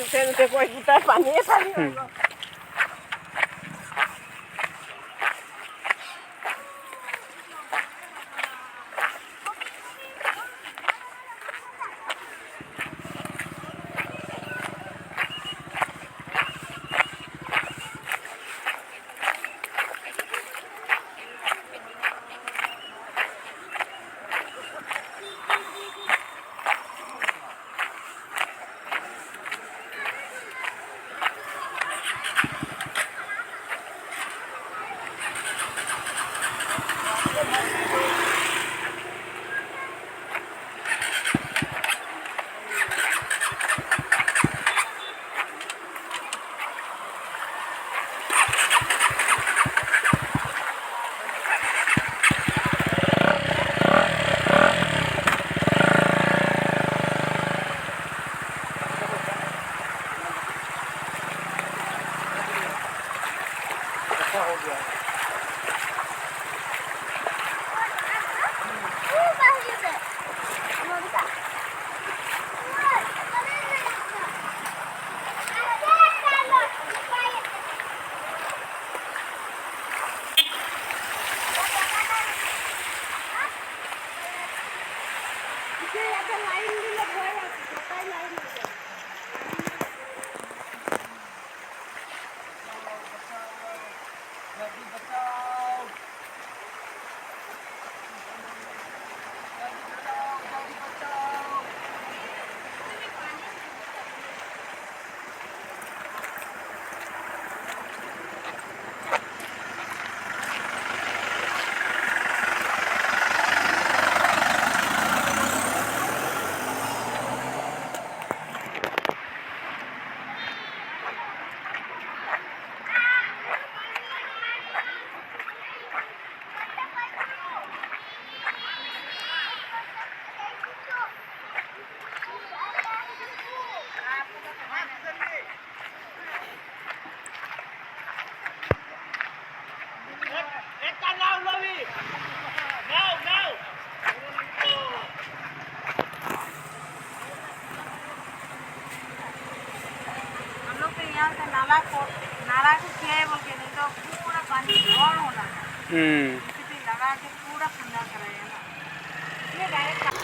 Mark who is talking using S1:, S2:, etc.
S1: উঠে কই গোটাই পানীয়ে পানী হৈ গ'ল। লাইন দিলে ভয় আছে, গোটাই লাইন দিলে। हम लोग तो यहाँ से नाला को नाला को किया है बोल के, नहीं तो पूरा पानी और होना था। जेसीबी लगा के पूरा ठंडा कराया ना, इसलिए डायरेक्ट।